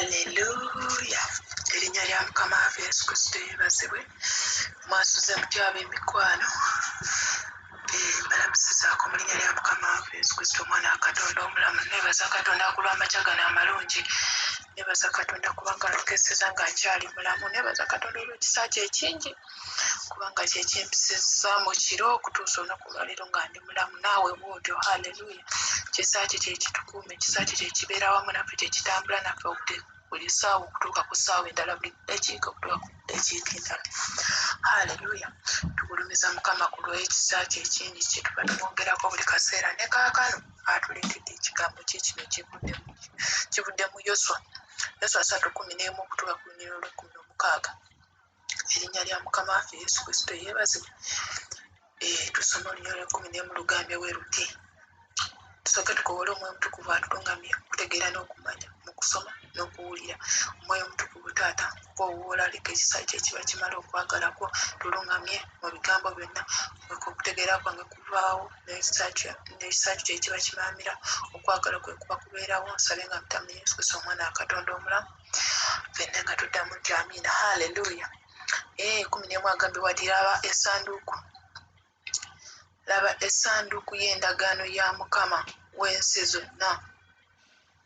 Haleluya! Erinnya lya Mukama waffe Yesu Kristo yeebazibwe. Mwasuze mutya ab'emikwano? Eh, mbalamusizaako mu linnya lya Mukama waffe Yesu Kristo omwana wa Katonda omulamu. Neebaza Katonda ku lw'amakya gano amalungi. Neebaza Katonda kubanga antukeseza nga nkyali mulamu. Neebaza Katonda olw'ekisa kye ekingi kubanga kye kimpisizza mu kiro okutuusa olunaku olwaleero nga ndi mulamu. Naawe bw'otyo. Haleluya! Kisa kye kye kitukuuma, ekisa kye kye kibeera wamu naffe, kye kitambula naffe buli ssaawa okutuuka ku ssaawa endala, buli ddakiika okutuuka ku ddakiika endala. Haleluya! Tugulumiza Mukama ku lw'ekisa kye ekingi kye tuba tumwongerako buli kaseera. Ne kaakano atuleetedde ekigambo kye kino kivudde mu Yoswa. Yoswa 3:11 okutuuka ku lunyiriri olw'ekkumi n'omukaaga. Erinnya lya Mukama waffe Yesu Kristo yeebazibwe. Eh, tusome olunyiriri olw'ekkumi n'emu lugambye bwe luti. Tusooke tukowoole Omwoyo Omutukuvu atulungamye okutegeera n'okumanya mu kusoma n'okuwulira. Omwoyo Omutukuvu Taata nkukoowoola leka ekisa kyo ekiba kimala okwagala kwo tulungamye mu bigambo byonna. Leka okutegeera kwange kuvaawo n'ekisa kyo kye kiba kimaamira okwagala kwe kuba kubeerawo. Nsabe nga mpita mu Yesu Kristo Omwana wa Katonda omulamu. Ffenna nga tuddamu nti amiina. Haleluya. Eh, 11 agambye bw'ati, laba essanduuku Laba essanduuku y'endagaano ya Mukama w'ensi zonna,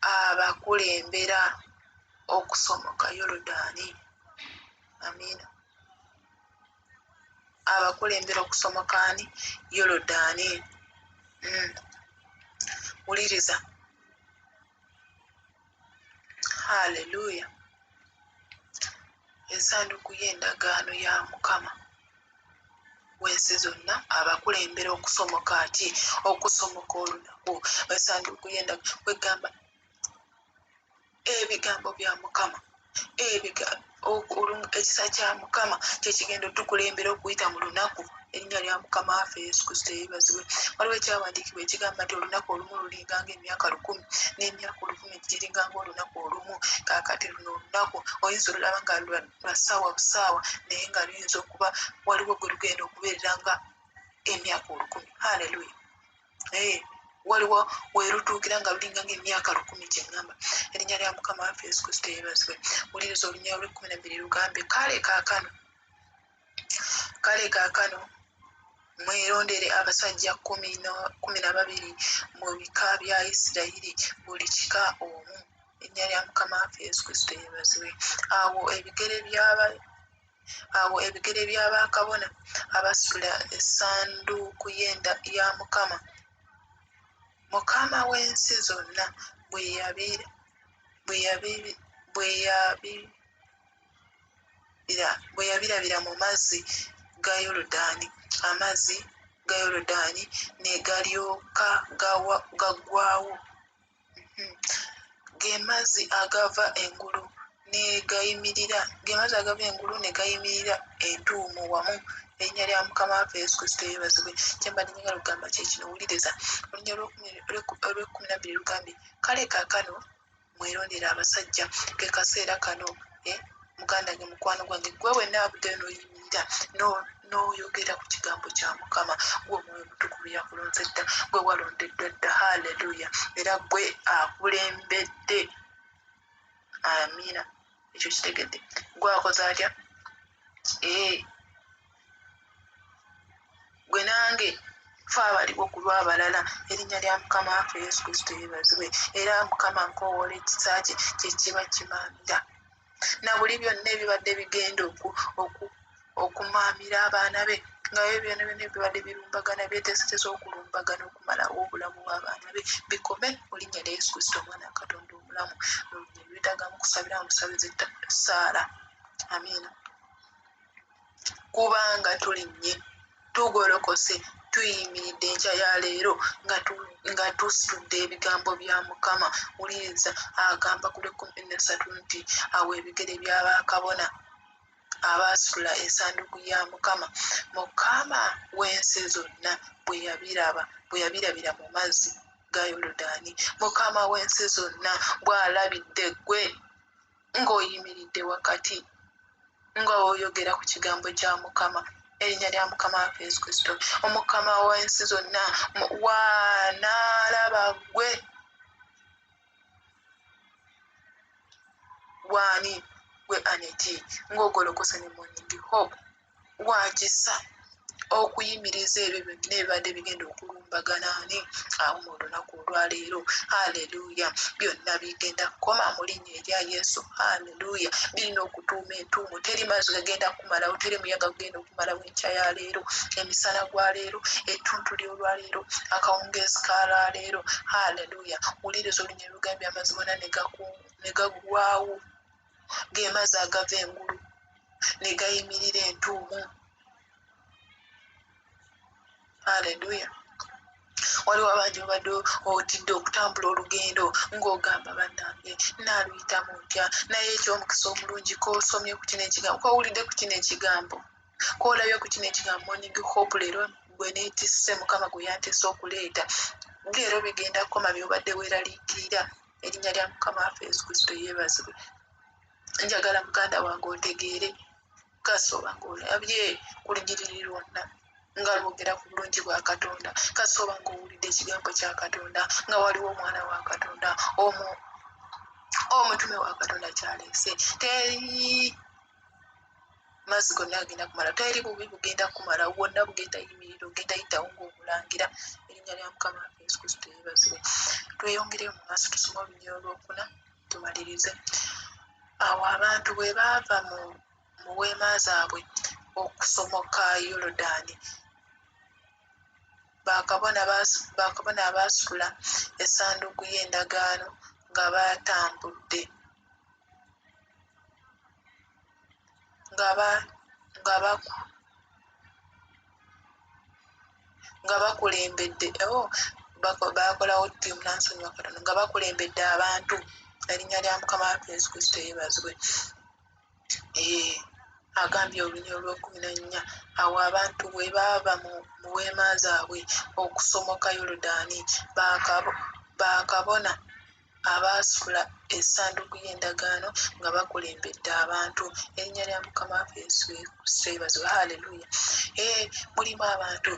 abakulembera okusomoka Yoludaani. Amiina. Abakulembera okusomoka ani? Yoludaani. Wuliriza. Haleluya. Essanduuku y'endagaano ya Mukama w'ensi zonna abakulembera okusomoka ki? Okusomoka olunaku. Essanduuku y'endagaano kwegamba ebigambo bya Mukama, ekisa kya Mukama kye kigenda otukulembera okuyita mu lunaku. Erinnya lya Mukama waffe Yesu Kristo yeebazibwe. Waliwo ekyawandiikibwa ekigamba nti olunaku olumu lulinga ng'emyaka 1000, n'emyaka 1000 giringa ng'olunaku olumu. Kaakati luno olunaku oyinza olulaba nga lwa ssaawa busaawa, naye nga luyinza okuba waliwo gwe lugenda okubeerera nga emyaka 1000. Haleluya! Eh, waliwo werutuukira nga lulinga ng'emyaka 1000 kye ŋŋamba. Erinnya lya Mukama waffe Yesu Kristo yeebazibwe. Wuliriza olunyiriri olw'ekkumi na bbiri lugambye, kale kaakano, kale kaakano mwerondere abasajja 12 mu bika bya Isirayiri, buli kika omu. Erinnya lya Mukama waffe Yesu Kristo yeebazibwe. Awo ebigere by'aba Awo ebigere bya bakabona abasitula essanduuku ya Mukama, Mukama w'ensi zonna bwe yabirabira mu mazzi ga Yoludaani, amazzi ga Yoludaani ne galyoka gaggwaawo. Ge mazzi agava engulu ne gayimirira, ge mazzi agava engulu ne gayimirira entuumu wamu. Erinnya lya Mukama waffe Yesu Kristo yeebazibwe. Kye mbadde njagala okugamba kye kino, wuliriza. Olunyiriri olw'ekkumi na bbiri lugambye, kale kaakano mwerondere abasajja. Ke kaseera kano, eh, muganda wange, mukwano gwange, ggwe wenna avuddeyo n'oyimirira n'oyogera ku kigambo kya Mukama. Ggwe Omwoyo Omutukuvu yakulonze dda, ggwe walondeddwa dda. Haleluya! Era ggwe akulembedde. Amiina. Ekyo kitegedde. Ggwe akoze atya? Ee. Gwe nange ffe abaliwo ku lw'abalala. Erinnya lya Mukama waffe Yesu Kristo yeebazibwe. Era Mukama nkoowoola ekisa kye kye kiba kimaamira. Na buli byonna ebibadde bigenda okumaamira abaana be, nga ebyo byonna byonna ebibadde birumbagana, byeteeseteese okulumbagana okumalawo obulamu bw'abaana be, bikome mu linnya lya Yesu Kristo Omwana wa Katonda omulamu. N'olunyiriri lwetaagamu kusabira musabize ssaala. Amiina. Kubanga tulinnye, tugolokose, tuyimiridde enkya ya leero nga tusitudde ebigambo bya Mukama. Wuliriza, agamba ku lw'ekkumi n'essatu nti, awo ebigere bya bakabona abaasitula essanduuku ya Mukama, Mukama w'ensi zonna bwe yabiraba, bwe yabirabira mu mazzi ga Yoludaani. Mukama w'ensi zonna bw'alabidde ggwe ng'oyimiridde wakati nga oyogera ku kigambo kya Mukama, erinnya lya Mukama waffe Yesu Kristo, Omukama w'ensi zonna w'anaalaba ggwe. Gwani gwe Aneti ng'ogolokose ne Morning Hope wakisa okuyimiriza ebyo byonna ebibadde bigenda okulumbagana ani awo mu lunaku olwaleero. Haleluya! Byonna bigenda kukoma mu linnya erya Yesu. Haleluya! Birina okutuuma entuumu. Teri mazzi gagenda kukumalawo, teri muyaga gugenda okumalawo enkya ya leero, emisana gwa leero, ettuntu ly'olwaleero, akawungeezi ka lwaleero. Haleluya! Wuliriza olunya lugambye amazzi gonna ne gaggwawo, ge mazzi agava engulu ne gayimirira entuumu. Haleluya! Waliwo abangi babadde otidde okutambula olugendo ng'ogamba bannange naaluyitamu ntya, naye eky'omukisa omulungi k'osomye ku kino ekigambo, k'owulidde ku kino ekigambo, k'olabye ku kino ekigambo Morning Hope leero gwe neetisse Mukama gwe yantisse okuleeta, leero bigenda kukoma by'obadde weeraliikirira. Erinnya lya Mukama waffe Yesu Kristo yeebazibwe. Njagala muganda wange otegeere kasooba ng'olabye ku lunyiriri lwonna nga lwogera ku bulungi bwa Katonda, kasooba ng'owulidde ekigambo kya Katonda nga waliwo omwana wa Katonda omu omutume wa Katonda kyaleese. Teri mazzi gonna agenda kumala, teri bubi bugenda kumala, wonna bugenda yimirira, ogenda yitawo ng'omulangira. Erinnya lya Mukama waffe Yesu Kristo yeebazibwe. Tweyongereyo mu maaso tusome olunyiriri olwokuna tumalirize. Awo abantu bwe baava mu weema zaabwe okusomoka Yoludaani, bakabona abaasitula essanduuku y'endagaano nga batambudde nga bakulembedde oh, baakolawo ttiimu nansonyiwa katono nga bakulembedde abantu. Erinnya lya Mukama waffe Yesu Kristo yeebazibwe. Eh, agambye oluny olw'ekumi na nnya, awo abantu bwe baava mu weema zaabwe okusomoka Yoludaani, bakabona abaasitula essanduuku y'endagaano nga bakulembedde abantu. Erinnya lya Mukama waffe Yesu Kristo yeebazibwe. Haleluya! Eh, mulimu abantu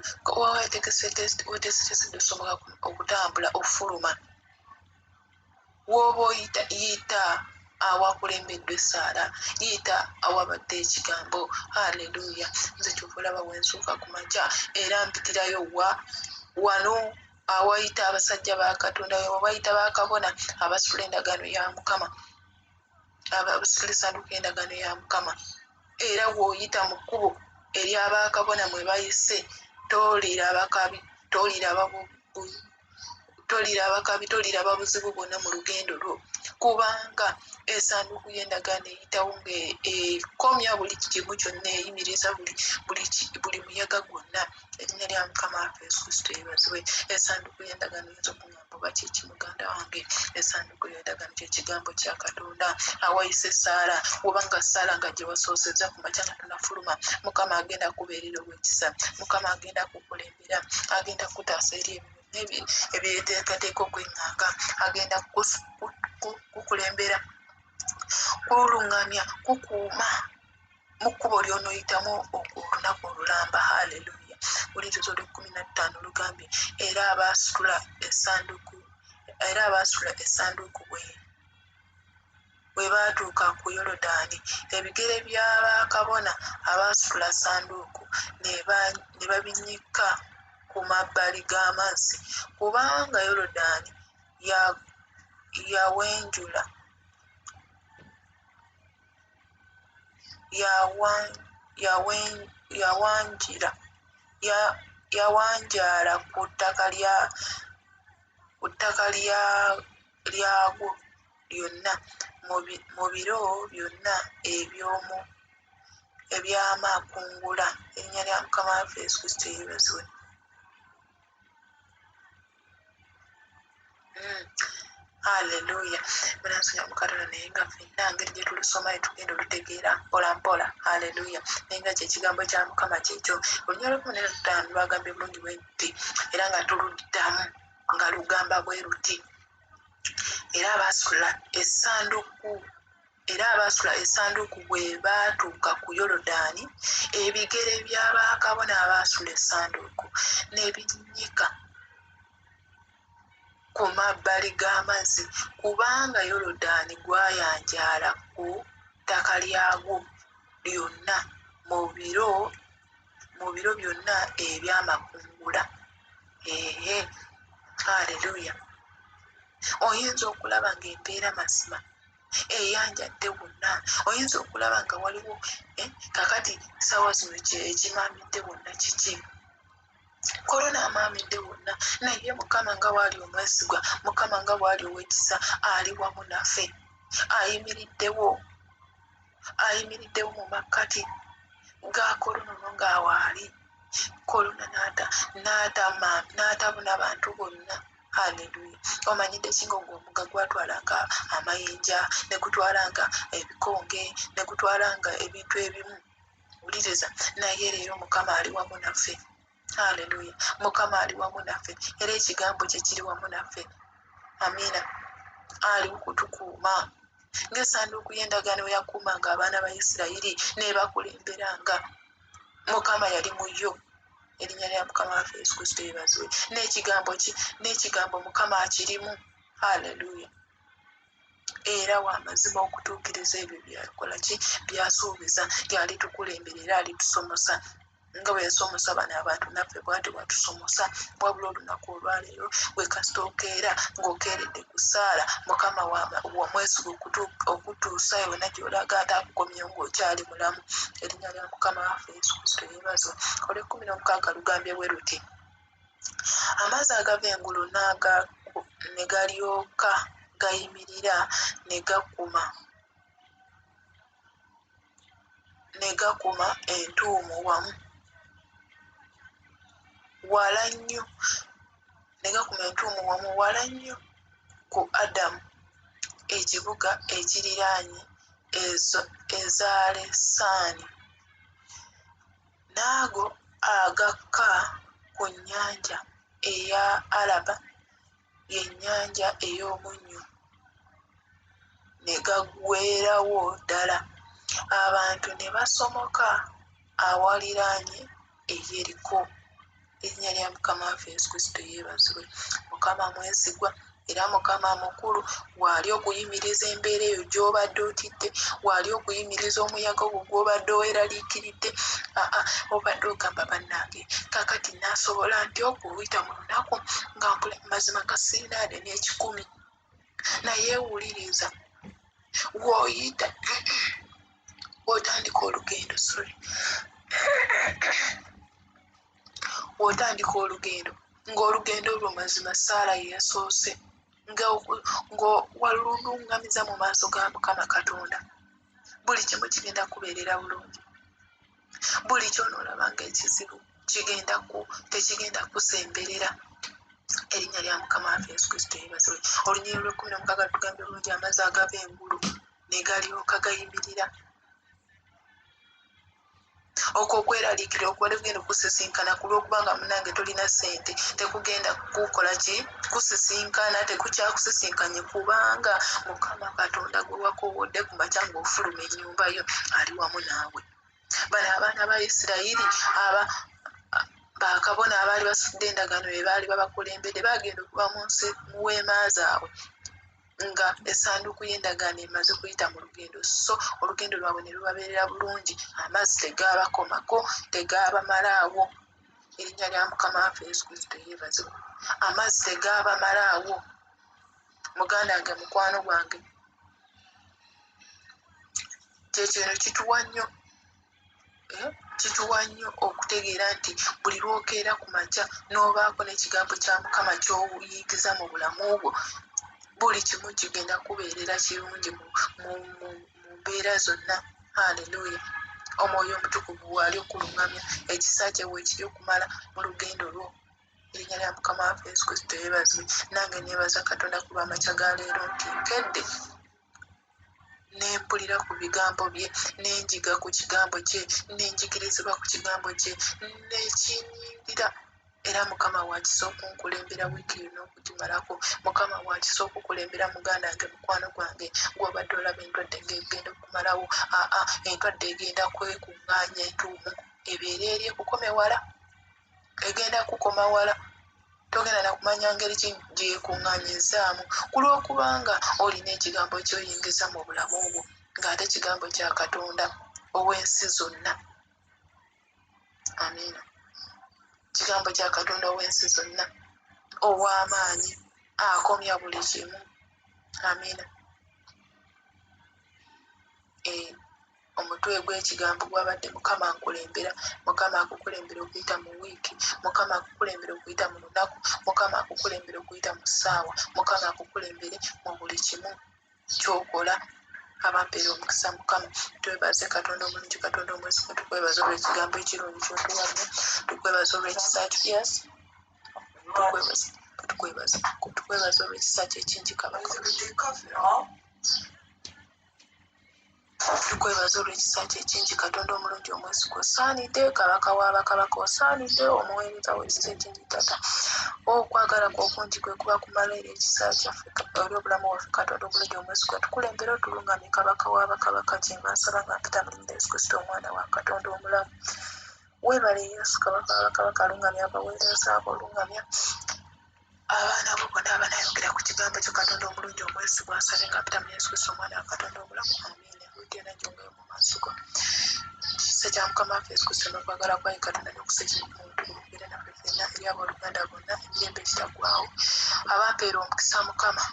weteeseteesedde osobola okutambula okufuluma w'oba oyita yita awakulembeddwa essaala, yita awabadde ekigambo. Haleluya! Nze kyova olaba wenzuuka ku makya era mpitirayo wa wano awayita abasajja ba Katonda, wawayita bakabona abasitula endagaano ya Mukama, abasitula essanduuko y'endagaano ya Mukama. Era bw'oyita mu kkubo ery'abakabona mwe bayise, toliraba kabi, toliraba toliraba kabi, toliraba buzibu bwonna mu lugendo lwo, kubanga essanduuku y'endagaano eyitawo ng'ekomya buli kimu kyonna, eyimiriza buli muyaga gwonna. Erinnya lya Mukama waffe Yesu Kristo yeebazibwe. Essanduuku y'endagaano oyinza okungamba oba kye ki muganda wange? Essanduuku y'endagaano kye kigambo kya Katonda. Awayise essaala, oba nga ssaala nga gye wasoosezza ku makya nga tonafuluma, Mukama agenda kubeerera ow'ekisa, Mukama agenda kukulembera, agenda kukutaasa eri ebyo ebyeteekateeka okweŋŋanga, agenda kukulembera, kuluŋŋamya, kukuuma mu kkubo ly'onoyitamu olunaku olulamba. Haleluya! Wuliriza olw'ekkumi na ttaano lugambye, era abaasitula essanduuku, era abaasitula essanduuku bwe baatuuka ku Yoludaani, ebigere bya bakabona abaasitula ssanduuku ne babinnyika ku mabbali g'amazzi, kubanga Yoludaani yawenjula yawanjaala ku ttaka lyagwo lyonna mu biro byonna eby'amakungula. Erinnya lya Mukama waffe Yesu Kristo yeebazibwe. Haleluya! Munansonyiwa mukatono, naye nga ffenna ngeri gye tulusoma tugenda olutegeera mpola mpola. Haleluya! Naye nga kyekigambo kya Mukama kyekyo. Olunya lw'ekkumi n'ettaano lwagambye bulungi bwe luti, era nga tuluddamu nga lugamba bwe luti, era abaasitula essanduuku era abaasitula essanduuku bwe baatuuka ku Yoludaani, ebigere bya bakabona abaasitula essanduuku ne binnyika Ku mabbali g'amazzi, kubanga Yoludaani gwayanjaala ku ttaka lyagwo lyonna mu biro byonna eby'amakungula. Ehe, haleluya! Oyinza okulaba ng'embeera mazima eyanjadde wonna, oyinza okulaba nga waliwo kakati saawa zino ekimaamidde wonna kiki? Korona amaamidde wonna, naye Mukama nga bw'ali omwesigwa, Mukama nga bw'ali ow'ekisa, ali wamu naffe, ayimiriddewo, ayimiriddewo mu makkati ga korona ono ng'awaali korona n'atabuna bantu bonna. Haleluya! Omanyidde ki nga ogwo omugga gwatwalanga amayinja, ne gutwalanga ebikonge, ne gutwalanga ebintu ebimu? Wuliriza, naye leero Mukama ali wamu naffe. Haleluya! Mukama ali wamu naffe, era ekigambo kye kiri wamu naffe. Amiina. Ali kutukuuma ng'essanduuku y'endagaano bwe yakuumanga abaana ba Isirayiri n'ebakulemberanga. Mukama yali mu yo. Erinnya lya Mukama waffe Yesu Kristo yeebazibwe. N'ekigambo ki? N'ekigambo Mukama akirimu. Haleluya! Era wa mazima okutuukiriza ebyo byakola ki? Byasuubiza nti alitukulembera era alitusomosa. Nga bwe yasomosa bano abantu, naffe bw'atyo bw'atusomosa. Wabula olunaku olwaleero gwe kasita okeera ng'okeeredde ku ssaala, Mukama wamwesiga okutuusa yonna gy'olaga ate akukomyewo ng'okyali mulamu. Erinnya lya Mukama waffe Yesu Kristo yeebazibwe. Olw'ekkumi n'omukaaga lugambye bwe luti: amazzi agava engulu ne galyoka gayimirira ne gakuma entuumu wamu wala nnyo, ne gakuma entuumu wamu wala nnyo ku Adamu, ekibuga ekiriraanye Ezalesaani, n'ago agakka ku nnyanja eya Alaba, y'ennyanja ey'omunnyo, ne gaggweerawo ddala. Abantu ne basomoka awaliraanye e Yeriko. Erinnya lya Mukama waffe Yesu Kristo yeebazibwe. Mukama mwesigwa era Mukama mukulu, waali okuyimiriza embeera eyo gy'obadde otidde, waali okuyimiriza omuyaga ogwo gw'obadde weeraliikiridde. Aa, obadde ogamba, bannange, kakati naasobola ntya okuyita mu lunaku nga mpula mazima nga sirina yadde n'ekikumi? Naye wuliriza, w'oyita w'otandika olugendo, sorry, w'otandika olugendo, ng'olugendo olwo mazima Saala ye yasoose, nga waluluŋŋamiza mu maaso ga Mukama Katonda, buli kimu kigenda kubeerera bulungi. Buli ky'onoolaba ng'ekizibu kigenda ku tekigenda kusemberera. Erinnya lya Mukama waffe Yesu Kristo yeebazibwe. Olunyiriri lw'ekkumi n'omukaaga lutugambye bulungi: amazzi agava engulu ne galyoka gayimirira. Okwo okweraliikirira okubadde kugenda okusisinkana ku lw'okubanga munnange tolina ssente tekugenda kukola ki? Kusisinkana, tekukyakusisinkanye, kubanga Mukama Katonda gwe wakoowodde ku makya ng'ofuluma ennyumba yo ali wamu naawe. Bano abaana ba Isirayiri aba bakabona abaali basudde endagaano be baali babakulembedde bagenda okuva mu nsi mu weema zaabwe nga essanduuku y'endagaano emaze kuyita mu lugendo, so olugendo lwabwe ne lubabeerera bulungi, amazzi tegaabakomako, tegaabamalaawo. Erinnya lya Mukama waffe Yesu Kristo yeebazibwe. Amazzi tegaabamalaawo. Muganda wange, mukwano gwange, kyekino kituwa nnyo, kituwa nnyo okutegeera nti buli lw'okeera ku makya n'obaako n'ekigambo kya Mukama ky'oyingiza mu bulamu bwo, buli kimu kigenda kubeerera kirungi mu mbeera zonna. Haleluya! Omwoyo Omutukuvu waali okuluŋŋamya, ekisa kye weekiri okumala mu lugendo lwo. Erinnya lya Mukama waffe Yesu Kristo yeebazibwe. Nange neebaza Katonda ku lw'amakya ga leero nti nkedde ne mpulira ku bigambo bye, ne njiga ku kigambo kye, ne njigirizibwa ku kigambo kye, ne kinyingira. Era Mukama wa kisa okunkulembera wiiki yonna okugimalako. Mukama wa kisa okukulembera, muganda wange, mukwano gwange, gw'obadde olaba endwadde ng'egenda okumalawo. Aa, endwadde egenda kwekuŋŋaanya entuumu ebeere eri ekukome wala, egenda kukoma wala. Togenda na kumanya ngeri ki gyekuŋŋanyizaamu, ku lw'okubanga olina ekigambo ky'oyingiza mu bulamu bwo, ng'ate kigambo kya Katonda ow'ensi zonna. Amiina. Kigambo kya Katonda ow'ensi zonna, ow'amaanyi, akomya buli kimu. Amiina. Omutwe gw'ekigambo gwabadde Mukama nkulembera. Mukama akukulembera okuyita mu wiiki, Mukama akukulembera okuyita mu lunaku, Mukama akukulembera okuyita mu ssaawa, Mukama akukulembere mu buli kimu ky'okola. Abampeera omukisa Mukama. Twebaze Katonda omulungi, Katonda omwesigwa, tukwebaza olw'ekigambo ekirungi ky'otuwadde, tukwebaza olw'ekisa kyo. Yes, tukwebaza, tukwebaza, tukwebaza olw'ekisa kyo ekingi, Kabaka. Tukwebaza olw'ekisa kyo ekingi, Katonda omulungi omwesigwa. Osaanidde, Kabaka wa bakabaka, osaanidde, omuweereza w'ekisa ekingi. Tata, okwagala kwo okungi kwe kuba kumala eri ekisa kyaffe, eri obulamu bwaffe. Katonda omulungi omwesigwa, tukulembere, otulungamye, Kabaka wa bakabaka. Kyenva nsaba nga mpita mu linnya lya Yesu Kristo, omwana wa Katonda omulamu. Weebale Yesu, Kabaka wa bakabaka, alungamya abaweereza abo, olungamya abaana bo bonna abanayogera ku kigambo kyo. Katonda omulungi omwesigwa, nsabe nga mpita mu Yesu Kristo, omwana wa Katonda omulamu. Amiina. Lugenda gyongeyo mu maaso go. Ekisa kya Mukama waffe Yesu Kristo n'okwagala kwa Katonda n'okussa ekimu ku Mutukuvu kubeere naffe ffenna, eri abooluganda bonna, emirembe egitaggwaawo. Abampeera omukisa Mukama.